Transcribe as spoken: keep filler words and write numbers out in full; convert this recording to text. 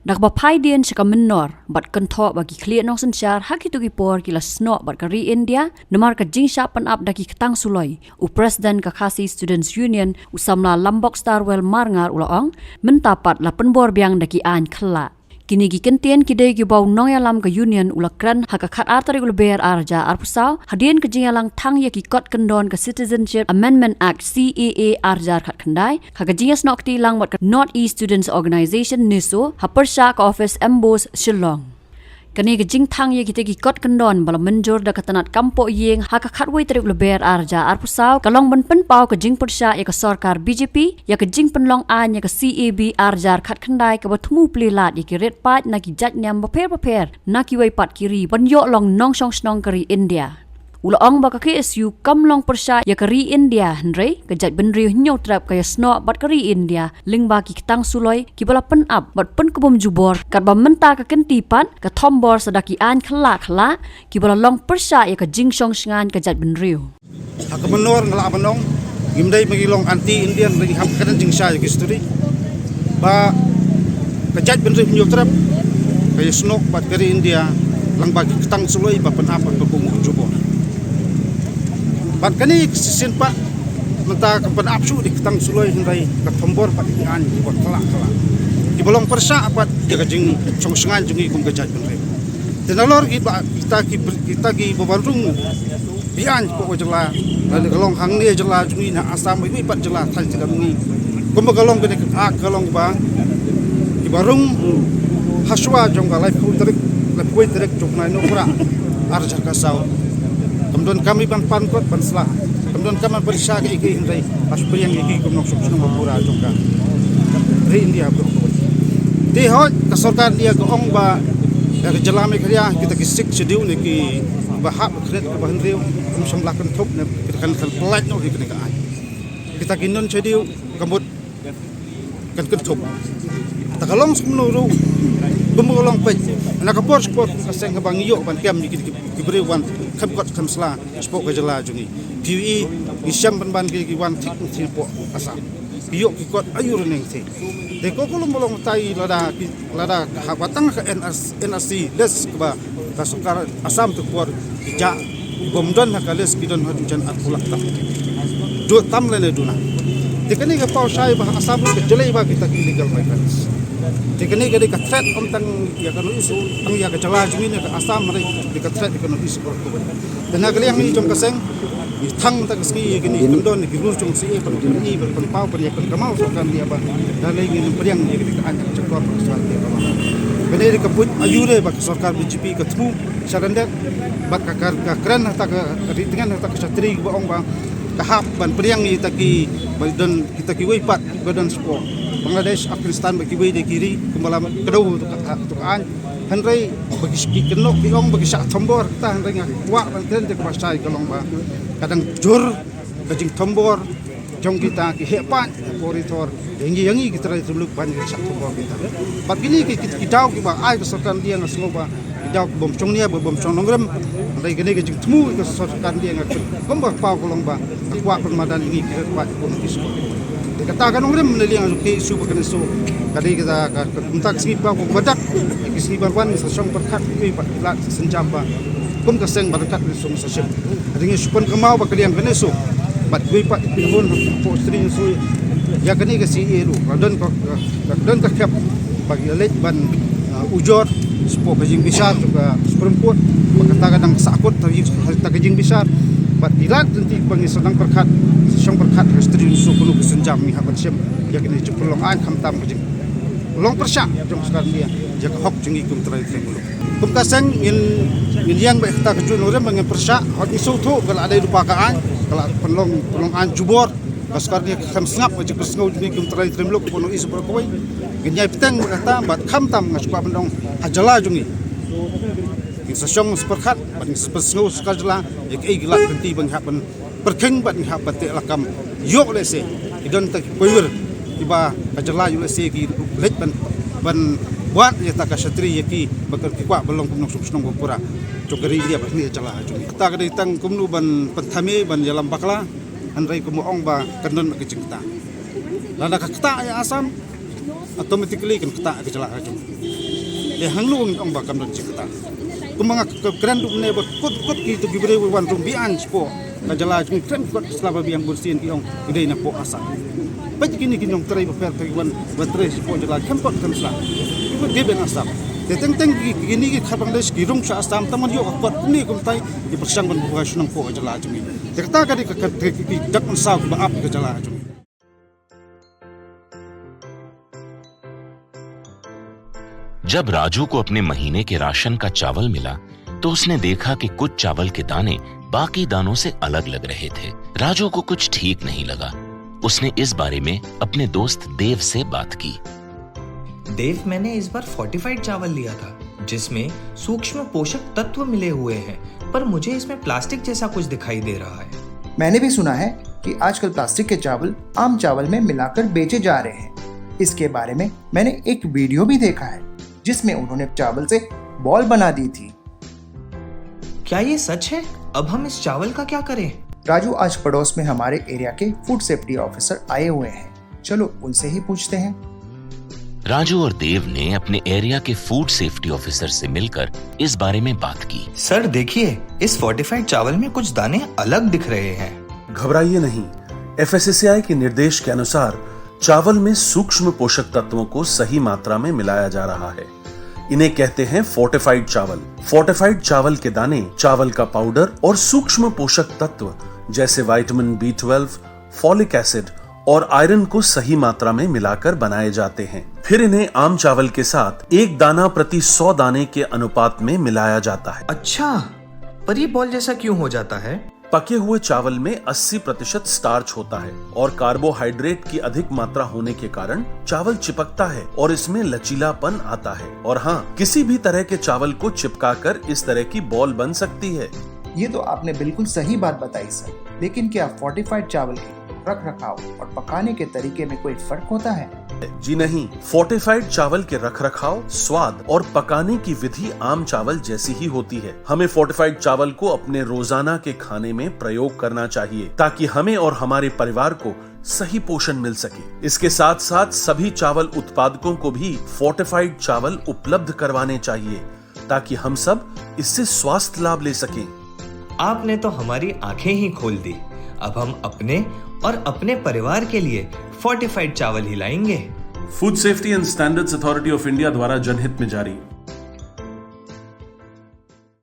Da kaba phai dien sha ka mynnor bad kynthoh ba ki khlieh nongsynshar ha kito ki por ki la snoh bad ka ri India namar ka jingshah pynap da ki ktang suloi, u President ka Khasi Students Union, u samla Lambok Starwell Marngar, u la ong, mynta pat la pynbor biang da ki aiñ khyllah. Kine ki kyntien ki dei kiba u nongïalam ka Union u la kren ha ka khatar tarik u Lber ar hajar arphew saw hadien ka jingïalang thang ïa ki kot kyndon ka Citizenship Amendment Act, C A A, ar hajar khatkhyndai, ha ka jingïasnoh kti lang bad ka North East Students Organisation, NESO, ha pyrshah ka office MBOSE, Shillong. Kane ka jingthang ïa kita ki kot kyndon ba la mynjur da ka tnat kam poh ïing ha ka khatwei tarik u Lber ar hajar arphew saw ka long ban pynpaw ka jingpyrshah ïa ka sorkar B J P ïa ka jingpynlong aiñ ïa ka C A B ar hajar khatkhyndai kaba thmu plie lad ïa ki rit paid na ki jait niam bapher bapher na kiwei pat ki ri ban ïoh long nongshong shnong ka ri India. U la ong ba ka K S U kam long pyrshah ïa ka ri India, hynrei ka jaitbynriew Hynñiewtrep ka ïasnoh bad ka ri India lyngba ki ktang suloi kiba la pynap bad pynkbum jubor, katba mynta ka kynti pat ka thombor sa da ki aiñ khyllah khyllah kiba la long pyrshah ïa ka jingshong shngaiñ ka jaitbynriew. Ha ka mynnor nga lah ban ong, ngim dei ba ngi long anti-Indian, ngi hap ka kyrdan jingshai ka history ba ka jaitbynriew Hynñiewtrep ka ïasnoh bad ka ri India lyngba ki ktang suloi ba pynap bad pynkbum jubor. Bad kane ka shisien pat mynta ka pynap shuh da ki ktang suloi, hynrei ka thombor pat da ki aiñ kiba khyllah khyllah kiba long pyrshah pat ïa ka jingshong shngaiñ jong ngi kum ka jaitbynriew. Te nalor kiba kita ki, kita kiba wan rung biang hapoh ka jylla, lane ka long hangne jylla jong ngi, na Assam, kiwei pat jylla thaiñ jylla jong ngi. Kumba ka long kane ka, ka long ba kiba rung hashwa jong ka laiphew tarik, laiphew tarik jong u bnai Nohprah ar hajar khatsaw, kam don kam ban pan kot ban sla, kam don kam ban pyrshah kaei kaei, hynrei ha shu pdiang ïa ki kum nongshong shnong ba pura jong ka ri India baroh kawei. Te hooid ka sorkar India ka ong ba ïa ka jylla Meghalaya kita ki Sixth Schedule ne kiba hap khyndiat kaba hynriew kim shym la kynthup ne kita kan, kan pyllait noh ïa kane ka aiñ. Kita ki Ninth Schedule ka mut kan kynthup. Ta ka long kumno ruh, kumno ka long peit, na ka por sha ka por ka seng kaba ngi ïoh ban kem ïa ki, ki, ki briew wan khlem kot khlem sla shapoh ka jylla jong ngi. Phi ïohi, ngi shem pynban ki, ki wan thik thik shapoh Assam. Ki ïoh ki kot aiu ruh neng thik. Te ko ka long ba long tai lada ki, lada haba tang ka N R C, N R C list kaba ka sorkar Assam tu ka por ki jah, ki bym don ha ka list ki don ha dujok arphew lak tam. Dujok tam lane duna. Te kane ka paw shai ba Assam ka jlei ba kita ki illegal migrants. Te kane ka dei ka threat ym tang ïa ka North East, tang ïa ka jylla jong ngi ne ka Assam, hynrei ka dei ka threat ïa ka North East baroh kawei. Te na ka liang ngi jong ka seng ngi thang ta ka sngi ïa kine ki kyndon ki rules jong C A A ban pynpaw, ban ïa pynkynmaw sorkar India ba da lei ngin pdiang ïa kine ki aiñ ka shakor ba ka sorkar India ba. Kane dei ka put aiu re ba ka sorkar B J P ka thmu sha ryndit bad ka, ka, ka kren ha ta ka ri tngen ha ta ka shatri ba ong ba ka hap ban pdiang ïa kita kiba don, kita kiwei pat kiba don shapoh Bangladesh, Afghanistan, ba kiwei de ki ri kumba la kdew tu ka, tu ka aiñ. Hynrei ba ki, ki kynnoh ki ong ba ki shah thombor kita, hynrei nga kwah ban kren te kaba shai ka long ba ka dang jur ka jingthombor jong kita ki heh paid ha por ri thor. Ïa ngi, ïa ngi ki trai tymluk ban ïa ki shah thombor kita. Bad kine ki, ki, ki daw kiba ai ka sorkar India nga sngew ba ki daw ki bym shong nia, ba bym shong nongrim. Hynrei kane ka jingthmu ka sorkar India nga kren kumba paw ka long ba nga kwah ban madan ïa ngi ki rit paid kum ki sngewbha. Te kata ka nongrim na liang jong ki issue ba kane so ka dei kata ka, ka kumta ka sngi ba, ba dak ki sngi ban wan sa shong pyrkhat ki ba ki lad synjam ba kum ka seng ba ryngkat ki song sa shim. Ka dei ngi shu pynkynmaw ba ka liang kane so bad kiwei pat ki bun hapoh Sri so ïa kane ka C A A ruh ka don ka, ka, ka don ka khep ba ki leit ban, uh, ujor shapoh ka jingbishar jong ka Supreme Court ba kata ka dang sahkut ta ka jingbishar. Bad ki lad lynti ba ngi sa dang pyrkhat, sa shong pyrkhat ha Sri so kano ka synjam ngi hap ban shim ïa kane jingpynlong aiñ khamtam ka jing long pyrshah jong ka sorkar India ïa ka hok jong ngi kum trai trai muluk. Kum ka seng ngin, ngin ïeng bad kata ka jingpynlong aiñ ba ngin pyrshah, hok ngi sngewthuh ka la dei lypa ka aiñ, ka la pynlong, pynlong aiñ jubor. Ka sorkar India ka khlem sngap ka jingpynsngew jong ngi kum trai trai muluk hapoh North East baroh kawei. Ngin ïai bteng bad kata bad khamtam nga shu kwah ban ong ha jylla jong ngi ngin sa shong sa pyrkhat bad ngin sa pynsngew sorkar jylla ïa kaei ka lad ka lynti ba ngi hap ban pyrkhing bad ngi hap ban teh lakam. Ïoh lehse ki don ta ki pyrshah kiba ka jylla ïoh lehse ki leit ban, ban wad ïa ta ka shatri ïa ki ba ki kwah ban long kum nongshong shnong ba pura jong ka ri India bad hangne ha jylla jong ngi. Kata ka dei tang kumno ban pynthame ban ïalam bakla, hynrei kumba ong ba kan don ka jingkta. Lada ka kta ïa Assam Automatically kan ktah ka jylla ka jong ngi. Te hangno ngi ong ba kam don jingktah. Kumba nga kren ruh mynne ba kut kut kito ki briew wan rung biang shapoh ka jylla jong ngi, kren kut sla ba biang bunsien ki ong ki dei napoh Assam. Peit kine ki nongtrei bapher bapher ki wan ban trei shapoh jylla, khlem kut khlem sla. Ki dei ban Assam. Te teng teng kine ki khar Bangladesh ki rung sha Assam, tang ban ïoh ka kot kumne kumtai ki pyrshang ban buh shnong hapoh ka jylla jong ngi. Te kata ka dei ka, ka, ka, ki dak mynsaw kiba ap ka jylla jong ngi. जब राजू को अपने महीने के राशन का चावल मिला, तो उसने देखा कि कुछ चावल के दाने बाकी दानों से अलग लग रहे थे। राजू को कुछ ठीक नहीं लगा। उसने इस बारे में अपने दोस्त देव से बात की। देव, मैंने इस बार फोर्टिफाइड चावल लिया था, जिसमें सूक्ष्म पोषक तत्व मिले हुए हैं, पर मुझे इसमें प्लास्टिक जैसा कुछ दिखाई दे रहा है। मैंने भी सुना है कि आजकल प्लास्टिक के चावल आम चावल में मिलाकर बेचे जा रहे हैं। इसके बारे में मैंने एक वीडियो भी देखा है, जिसमें उन्होंने चावल से बॉल बना दी थी। क्या ये सच है? अब हम इस चावल का क्या करें? राजू आज पड़ोस में हमारे एरिया के फूड सेफ्टी ऑफिसर आए हुए हैं, चलो उनसे ही पूछते हैं। राजू और देव ने अपने एरिया के फूड सेफ्टी ऑफिसर से मिलकर इस बारे में बात की। सर, देखिए, इस फोर्टिफाइड चावल में कुछ दाने अलग दिख रहे हैं। घबराइए नहीं, एफएसएसएआई के निर्देश के अनुसार चावल में सूक्ष्म पोषक तत्वों को सही मात्रा में मिलाया जा रहा है। इन्हें कहते हैं फोर्टिफाइड चावल। फोर्टिफाइड चावल के दाने, चावल का पाउडर और सूक्ष्म पोषक तत्व जैसे vitamin B twelve, folic acid और आयरन को सही मात्रा में मिलाकर बनाए जाते हैं। फिर इन्हें आम चावल के साथ एक दाना प्रति सौ दाने के अनुपात में मिलाया जाता है। अच्छा, पर ये बॉल जैसा क्यों हो जाता है? पके हुए चावल में अस्सी प्रतिशत स्टार्च होता है और कार्बोहाइड्रेट की अधिक मात्रा होने के कारण चावल चिपकता है और इसमें लचीलापन आता है। और हाँ, किसी भी तरह के चावल को चिपकाकर इस तरह की बॉल बन सकती है। ये तो आपने बिल्कुल सही बात बताई सर, लेकिन क्या फोर्टिफाइड चावल के रख रखाव और पकाने के तरीके में कोई फर्क होता है? जी नहीं, फोर्टिफाइड चावल के रख रखाव, स्वाद और पकाने की विधि आम चावल जैसी ही होती है। हमें फोर्टिफाइड चावल को अपने रोजाना के खाने में प्रयोग करना चाहिए, ताकि हमें और हमारे परिवार को सही पोषण मिल सके। इसके साथ साथ सभी चावल उत्पादकों को भी फोर्टिफाइड चावल उपलब्ध करवाने चाहिए, ताकि हम सब इससे स्वास्थ्य लाभ ले सकें। आपने तो हमारी आंखें ही खोल दी। अब हम अपने और अपने परिवार के लिए फोर्टिफाइड चावल ही लाएंगे। Food safety and standards authority of India द्वारा जनहित में जारी।